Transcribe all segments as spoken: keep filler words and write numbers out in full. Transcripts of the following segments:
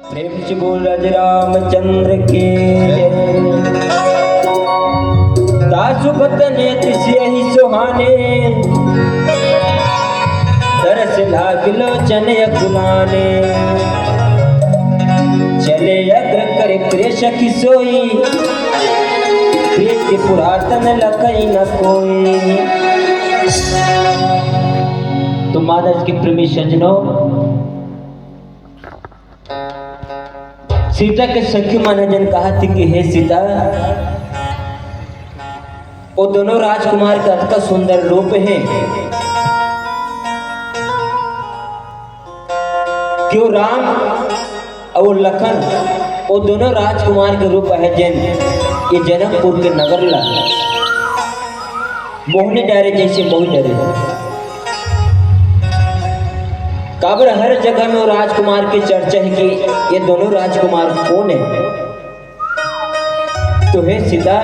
प्रेम से बोल राज रामचंद्र के जय। तासु बचन अति सियहि सुहाने, तरस लाग लोचन अकुलाने। चले अग्र करे प्रिय सखी सोई, प्रीति पुरातन लखई न कोई। तो मानस के प्रेमी सज्जनों, सीता के सखी मन ह जेन कहत हे कि हे सीता, ओ दोनों राजकुमार के अतका सुंदर रूप हे कि ओ राम अउ लखन, ओ दोनों राजकुमार के रूप हे जेन ये जनकपुर के नगर ला मोहनी डारे जइसे मोही डारे। काबर हर जगह में ओ राजकुमार के चर्चा हे कि ये दोनों राजकुमार कोन हे। तो हे सीता,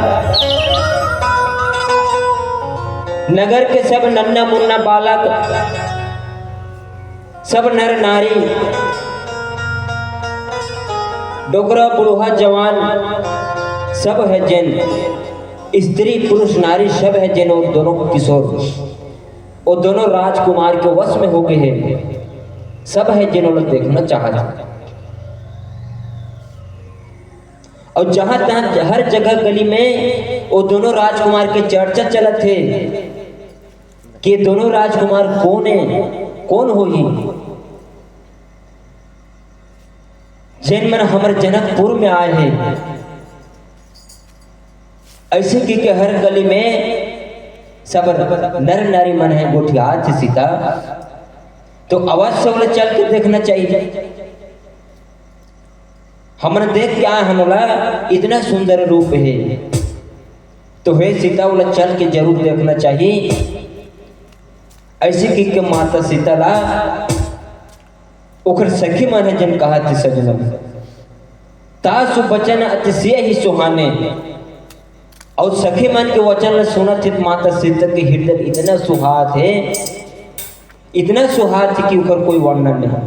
नगर के सब नन्ना मुन्ना बालक, सब नर नारी, डोकरा बुढ़वा जवान, सब हे जेन, स्त्री पुरुष नारी सब हे जेन, ओ दोनों किशोर, ओ दोनों राजकुमार के वश में हो गए हे। सब हे जेन ओला देखना चाहत हे। अउ जहां तहां हर जगह गली में ओ दोनों राजकुमार के चर्चा चलत हे कि दोनों राजकुमार कोन हे, कोन होही, जेन मन हमर जनकपुर में आए हे। अइसे कहिके हर गली में सब नर नारी मन हे गोठियात हे सीता, तो अवश्य ओला चल के देखना चाहिए। हमन देख के आए हन ओला, इतना सुंदर रूप हे, तो हे सीता ओला चल के जरूर देखना चाहिए। अइसे कहिके माता सीता ला ओखर सखी मन हे जेन कहत हे सज्जनों, तासु बचन अति सियहि सुहाने। अउ सखी मन के वचन ल सुनत हे त माता सीता के हृदय इतना सुहात हे, इतना सुहात हे कि ओखर कोई वर्णन नहीं।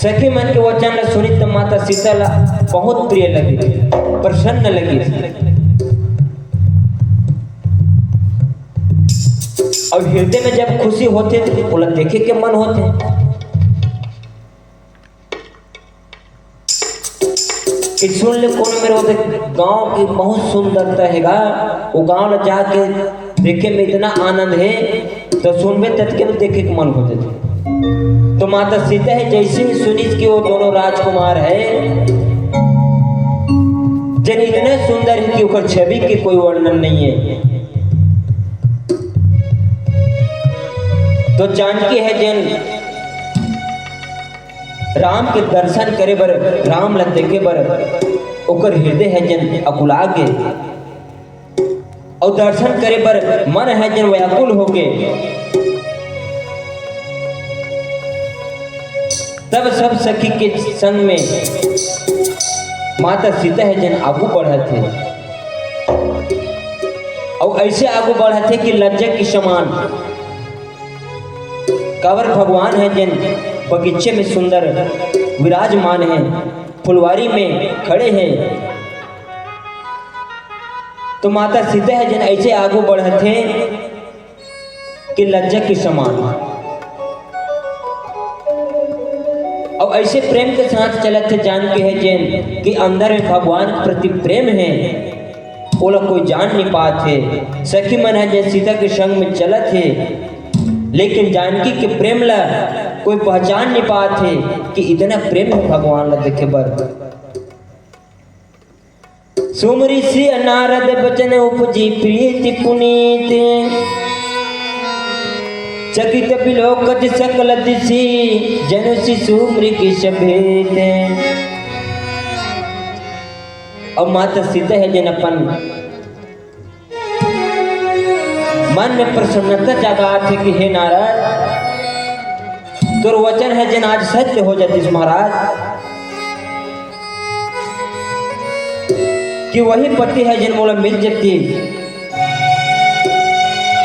सखी मन के वचन ल सुनिस त माता सीता ला बहुत प्रिय लगिस, प्रसन्न लगिस। अउ हृदय में जब खुशी होथे त ओला देखे के मन होथे। कि सुन ले कोनो मेर ओदे गांव के बहुत सुंदरता हे गा, ओ गांव ला जाके देखे में इतना आनंद हे, त सुनबे ततके में देखे के मन हो जाथे। तो माता सीता हे जइसे ही सुनिस कि ओ दोनों राजकुमार हे, जेन इतने सुंदर हे कि ओकर छवि के कोई वर्णन नहीं हे। तो जानकी हे जेन राम के दर्शन करे बर, राम ला देखे बर ओकर हृदय हे जेन अकुला गे, अउ दर्शन करे बर मन हे जेन व्याकुल हो गे। तब सब सखी के संग में माता सीता हे जेन आगू बढ़त हे, अउ अइसे आगू बढ़त हे कि लज्जा के समान। काबर भगवान हे जेन बगीचे में सुंदर विराजमान हे, फुलवारी में खड़े हे। तो माता सीता हे जेन अइसे आगू बढ़त हे कि लज्जा के समान। अउ अइसे प्रेम के साथ चलत हे जानकी हे जेन कि अंदर में भगवान के प्रति प्रेम हे। ओला कोई जान नहीं पात हे। सखी मन ह जेन सीता के संग में चलत हे, लेकिन जानकी के प्रेम ला कोई पहचान नहीं पात हे कि इतना प्रेम हे भगवान ला देखे बर। सुमरि सिय नारद बचन उपजी प्रीति पुनीत। चकित बिलोकत सकल दिसि जनु सि सुमरि की सभेत। अउ माता सीता हे जेन अपन मन में प्रसन्नता जगात हे कि हे नारद, तोर वचन हे जेन आज सत्य हो जातिस महाराज, कि वही पति हे जेन मोला मिल जातिस।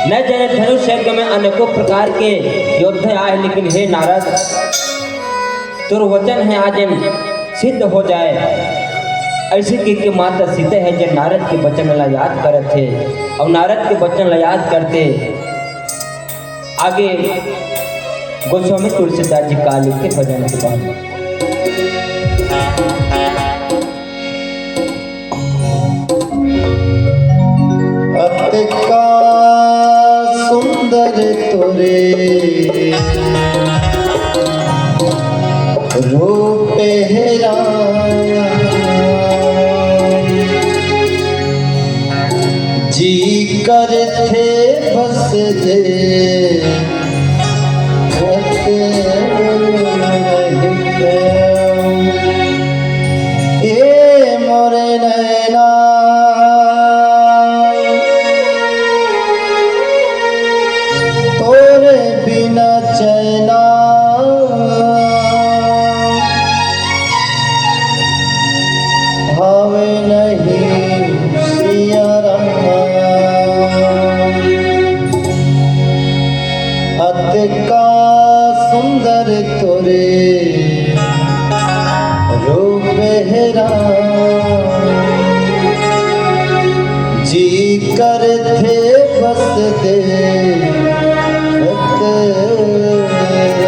न जाने धनुष यज्ञ में अनेकों प्रकार के योद्धा आए, लेकिन हे नारद, तोर वचन हे आज एम सिद्ध हो जाए। अइसे कहिके माता सीता हे जे नारद के वचन ला याद करत हे, अउ नारद के वचन ला याद करते आगे गोस्वामी तुलसीदास जी का लिखते भजन के बाद। अतका सुंदर तोरे रूप हे राम, जी करथे बस दे। ए मोरे नैना, तोरे बिना चैना भावे नहीं सिया राम। अतका सुंदर तोरे रूप हे राम, जी करथे बस देखत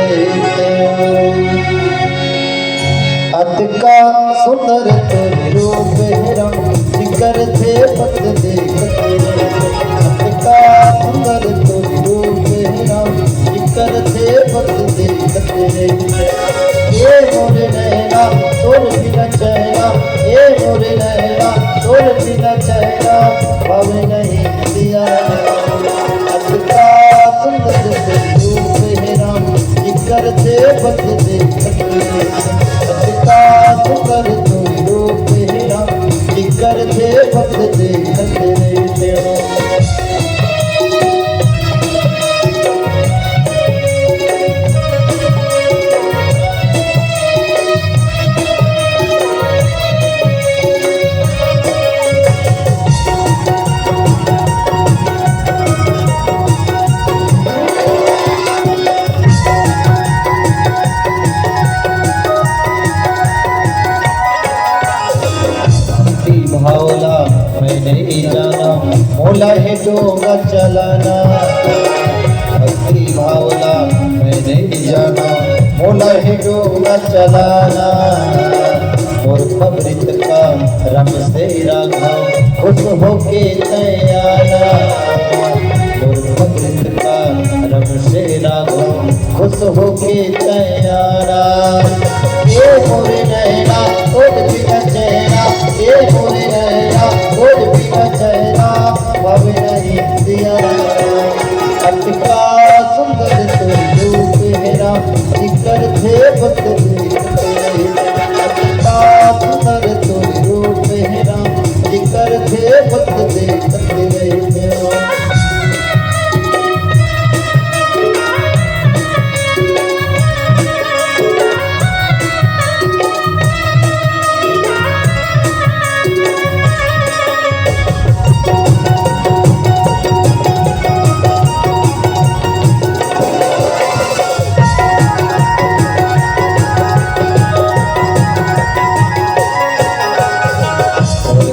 रहितेंव। अतका सुंदर तोर रूप हे राम, जी करथे बस देखत रहितेंव। अतका सुंदर तोर रूप हे राम, जी करथे बस देखत रहितेंव। ए मोरे नैना, तोर बिना चैना, ए मोरे नैना, तोर बिना चैना, भावे नहीं सिया राम। अतका सुंदर तोर रूप हे राम, जी करथे बस देखत रहितेंव। अतका सुंदर तोर रूप हे राम, जी करथे बस देखत रहितेंव। भक्ति भावला मैं नहीं जाना, मोला हे डोंगा चलाना। भक्ति भावला मैं नहीं जाना, मोला हे डोंगा चलाना। मोर पबरित का रम से राघव, खुश होके तैं आना। मोर पबरित का रम से राघव, खुश होके तैं आना। ए मोरे नैना, तोर बिना चैना, ए मोरे नैना, तोर बिना चैना, भावे नहीं सिया राम। अतका सुंदर तोर रूप हे राम, जी करथे बस देखत रहितेंव। अतका सुंदर तोर रूप हे राम, जी करथे बस देखत रहितेंव।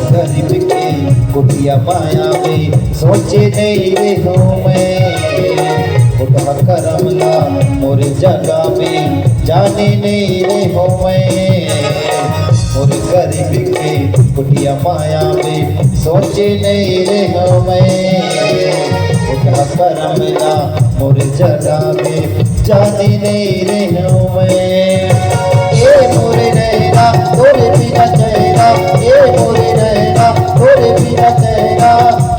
गरीब के कुटिया माया में सोचे नहीं रहे हों मैं, फुटहा करम ला मोर जगा में जाने नहीं रहे हों मैं। मोर गरीब के कुटिया माया में सोचे नहीं रहे हों मैं, फुटहा करम ला मोर जगा में जाने नहीं रहे हों मैं। ए मोरे नैना, तोर बिना चैना, ए मोरे नैना, तोर बिना चैना,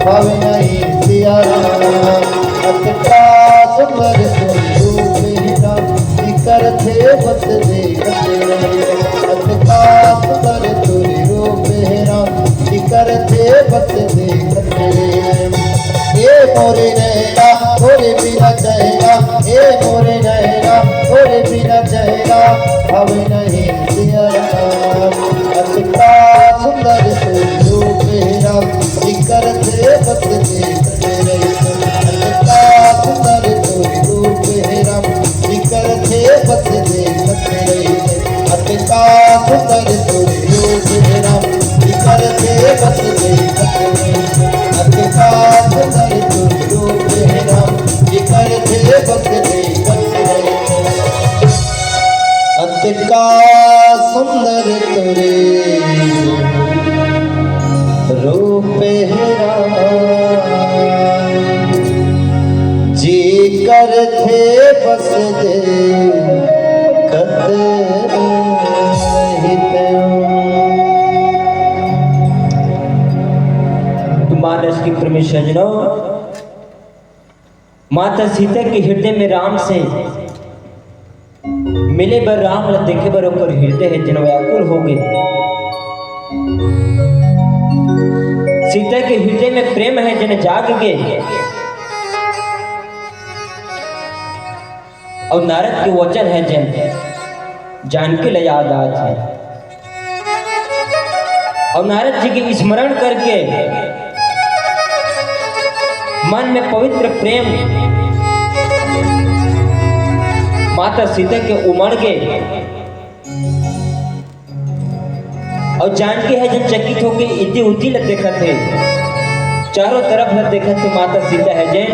भावे नहीं सिया राम। अतका सुंदर तोर रूप हे राम, जी करथे बस देखत रहितेंव। अतका सुंदर तोर रूप हे राम, जी करथे बस देखत रहितेंव। ए मोरे नैना, तोर बिना चैना, ए मोरे नैना, तोर बिना चैना, भावे नहीं सिया राम। अतका सुंदर तोर रूप हे राम, जी करथे बस देखत रहितेंव। अतका सुंदर तोर रूप हे राम, जी करथे बस देखत रहितेंव। अतका सुंदर तोर रूप हे राम, इकर दे बस देखत रहे। अतका सुंदर तोर रूप हे राम, इकर दे बस देखत रहे। अतका सुंदर तोरे रूप हे राम, जी करथे बस देखत रहितेंव। मानस के प्रेमी सजनों, माता सीता के हृदय में राम से मिले बर, राम ला देखे बर ओकर हृदय हे जेन व्याकुल हो गे। सीता के हृदय में प्रेम हे जेन जाग गे। अउ नारद के वचन हे जेन जानकी ला याद आत हे। अउ नारद जी के स्मरण करके मन में पवित्र प्रेम माता सीता के उमड़ गे। अउ जानकी हे जेन चकित होके इति उति ल देखत हे, चारों तरफ ल देखत हे माता सीता हे जेन।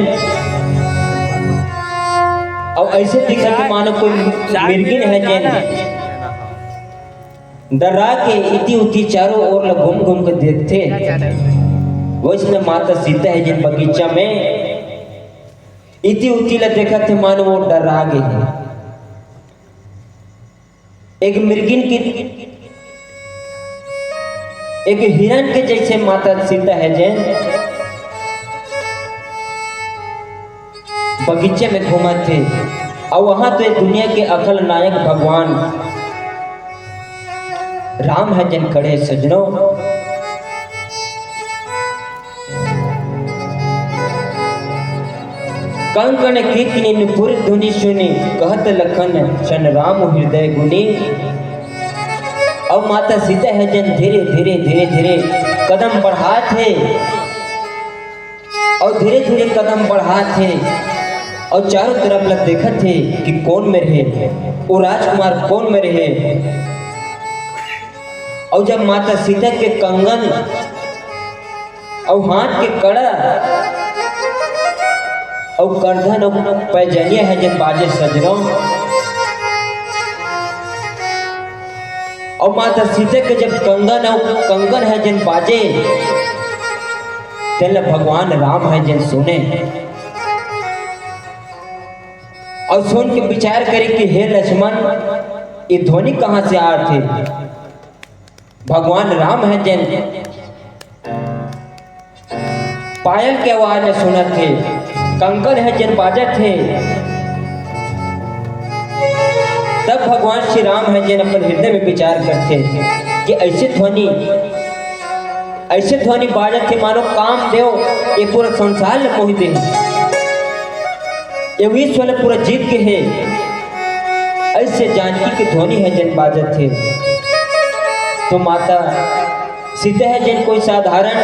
अउ अइसे दिखत हे मानो कोई मिर्गिन हे जेन डर्रा के इति उति चारों ओर ल घूम घूम के देखथे। वइसने माता सीता हे जेन बगीचा में इति उति ल देखत हे, मानो वो डर्रा गे हे। एक मिर्गिन के, एक हिरन के जइसे माता सीता हे जेन बगीचे में घूमत हे। अउ वहां तो ये दुनिया के अखल नायक भगवान राम हे जेन खड़े हे सजनों। कंकन किकनि नुपुर धुनि सुनि, कहत लखन सन राम हृदय गुनि। अउ माता सीता हे जेन धीरे धीरे धीरे धीरे कदम बढ़ात हे, अउ धीरे धीरे कदम बढ़ात हे, अउ चारों तरफ ल देखत हे कि कोन मेर हे, वो राजकुमार कोन मेर हे। अउ जब माता सीता के कंगन अउ हाथ के कड़ा अउ करधन अउ पैजनिया हे जेन बाजे सजनों, अउ माता सीता के जब कंगन अउ कंगन हे जेन बाजे, तेला भगवान राम हे जेन सुने। अउ सुन के विचार करे कि हे लक्ष्मण, ये ध्वनि कहां से आत हे? भगवान राम हे जेन पायल के आवाज सुनत हे, कंकन हे जेन बाजत हे। तब भगवान श्री राम हे जेन अपन हृदय में विचार करथे कि अइसे ध्वनि, अइसे ध्वनि बाजत हे मानो कामदेव ये पूरा संसार ल मोहि दे, ये विश्व ल पूरा जीत गे हे। अइसे जानकी के ध्वनि हे जेन बाजत हे। तो माता सीता हे जेन कोई साधारण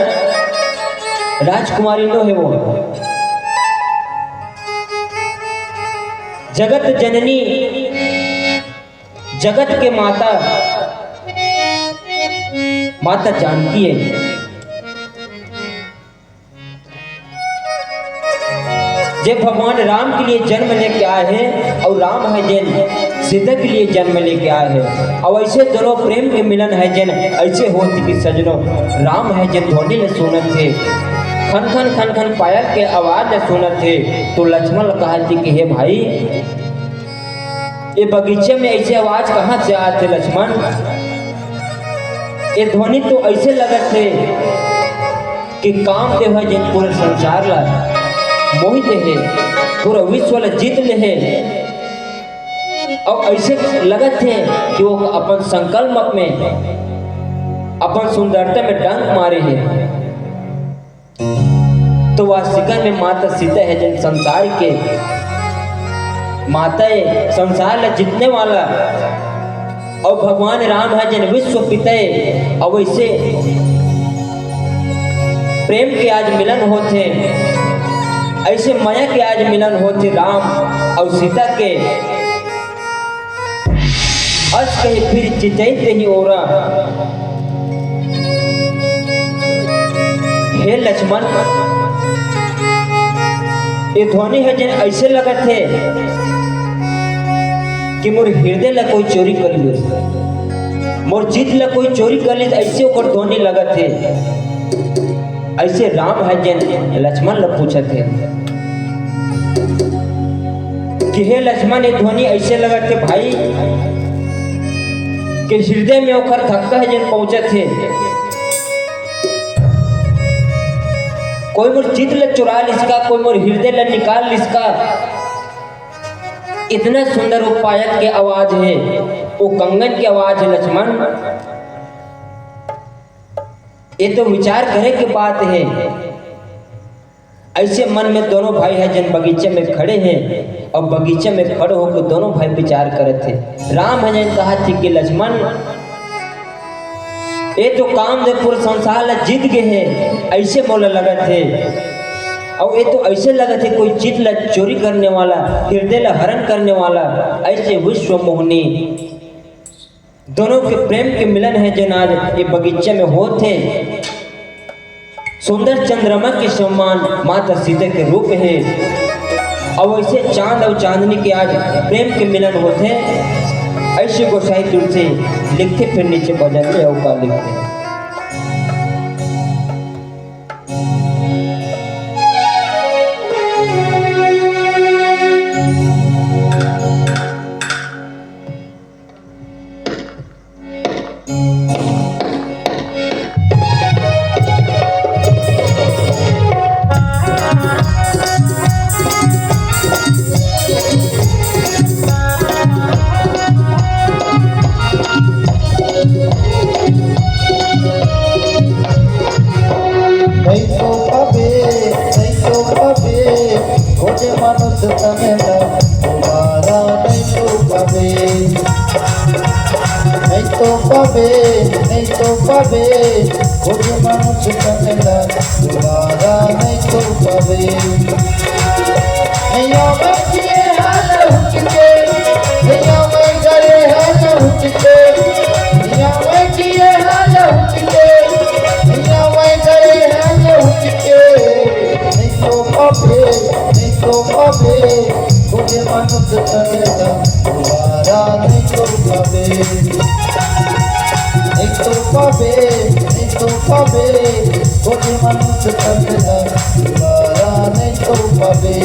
राजकुमारी नो हे, वो जगत जननी, जगत के माता, माता जानकी हे। जे भगवान राम के लिए जन्म लेके आए हे अउ राम हे जेन सीता के लिए जन्म लेके आए हे। अउ अइसे दोनों प्रेम के मिलन हे जेन अइसे होत कि सजनों, राम हे जेन ध्वनि ल सुनत हे, खन खन खन खन पायल के आवाज ल सुनत हे, तो लक्ष्मण ल कहत हे कि हे भाई, ये बगीचे में अइसे आवाज कहां से आत हे लक्ष्मण? ये ध्वनि तो अइसे लगत हे कि कामदेव हे जेन पूरे संसार ला मोहि दे हे, पूरा विश्व ला जीत ले हे। अउ अइसे लगत हे कि वो अपन संकल्प में, अपन सुंदरता में डंक मारे हे। तो वास्तविकता में माता सीता हे जेन संसार के माता हे, संसार ला जीतने वाला, अउ भगवान राम हे जेन विश्व पिता हे। अउ अइसे प्रेम के आज मिलन होत हे, अइसे मया के आज मिलन होत हे राम अउ सीता के। अस कहे फिर चितई तेहि ओरा। हे लक्ष्मण, ये ध्वनि ह जेन अइसे लगत हे कि मोर हृदय ला कोई चोरी कर लिस, मोर चित ला कोई चोरी कर लिस, अइसे ओकर ध्वनि लगत हे। अइसे राम ह जेन लक्ष्मण ला पूछत हे कि हे लक्ष्मण, ये ध्वनि अइसे लगत हे भाई कि हृदय में ओकर धक्का ह जेन पहुंचत हे। कोई मोर चित ला चुरा लिस का, कोई मोर हृदय ला निकाल लिस का। इतना सुंदर वो पायल के आवाज हे, वो कंगन के आवाज हे लक्ष्मण। ये तो विचार करे के बात हे। अइसे मन में दोनों भाई ह जेन बगीचा में खड़े हे अउ बगीचा में खड़े होके दोनों भाई विचार करत हे। राम ह जेन कहत हे कि लक्ष्मण, ये तो कामदेव पूरा संसार ला जीत गे हे, अइसे मोला लगत हे। अउ ये तो अइसे लगत हे कोई चित ला चोरी करने वाला, हृदय ला हरण करने वाला, अइसे विश्व मोहनी दोनों के प्रेम के मिलन हे जेन आज ये बगीचा में होत हे। सुंदर चंद्रमा के समान माता सीता के रूप हे। अउ अइसे चांद अउ चांदनी के आज प्रेम के मिलन होत हे। अइसे गोसाई तुलसी लिखथे फिर नीचे भजन में अउ का लिखथे। नहीं तो पाबे, नहीं तो पाबे, खोजे मानुष तन ला, दोबारा नहीं तो पाबे। नहीं तो पाबे, नहीं तो पाबे, खोजे मानुष तन ला, दोबारा नहीं तो पाबे। नैया में किए हाल हुट के, नैया में गए हाल हुट के, नैया में किए हाल हुट के, नैया में गए हाल हुट के। नहीं तो पाबे, नहीं तो पाबे, खोजे मानुष तन ला, दोबारा नहीं तो पाबे। नहीं तो पाबे, नहीं तो पाबे, खोजे मानुष तन ला, दोबारा नहीं तो पाबे।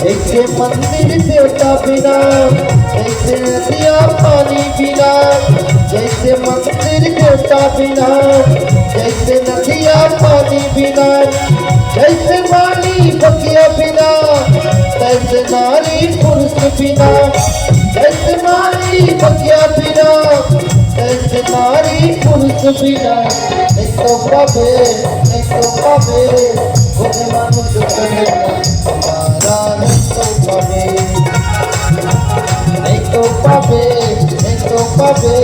जैसे मंदिर देवता बिना, जैसे नदिया पानी बिना, जैसे मंदिर देवता बिना, जैसे नदिया पानी बिना, जैसे माली बगिया बिना, तैसे नारी पुरुष बिना, जैसे माली बगिया बिना, तैसे नारी पुरुष बिना। नहीं तो पाबे, नहीं तो पाबे, खोजे मानुष तन ला, दोबारा नहीं तो पाबे। नहीं तो पाबे, नहीं तो पाबे,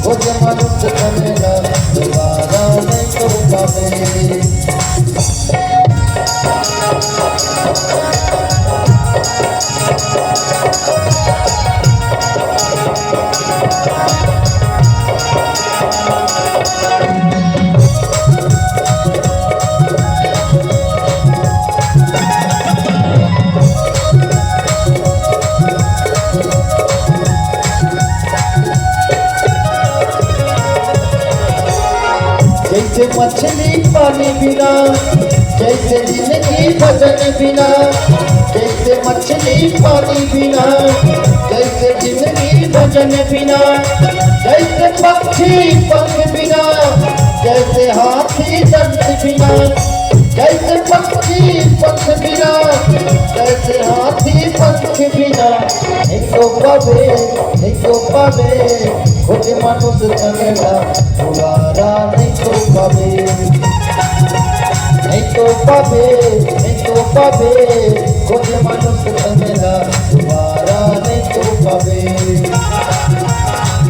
खोजे मानुष तन ला, दोबारा नहीं तो पाबे। जैसे मछली पानी बिना, जैसे जिंदगी भजन बिना, जैसे मछली पानी बिना, जैसे जिंदगी भजन बिना, जैसे पक्षी पंख बिना, जैसे हाथी दंत बिना, जैसे पक्षी पंख बिना, जैसे हाथी पंख बिना। नहीं तो पाबे, नहीं तो पाबे, खोजे मनुष्य तन ला दोबारा नहीं तो पाबे, नहीं तो पाबे, नहीं तो पाबे। खोजे मनुष्य तन ला दोबारा नहीं तो पाबे,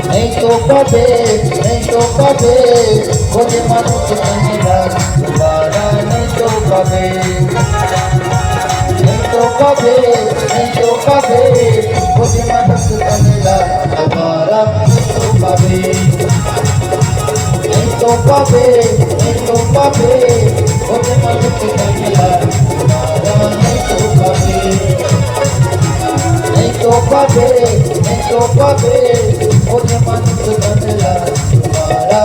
नहीं तो पाबे, नहीं तो पाबे। खोजे मनुष्य तन ला दोबारा नहीं तो पाबे, नहीं तो पाबे, नहीं तो पाबे। खोजे मनुष्य तन ला दोबारा नहीं तो पाबे, नहीं तो पाबे, नहीं तो पाबे। खोजे मनुष्य तन ला दोबारा नहीं तो पाबे, नहीं तो पाबे, नहीं तो पाबे। खोजे मनुष्य तन ला दोबारा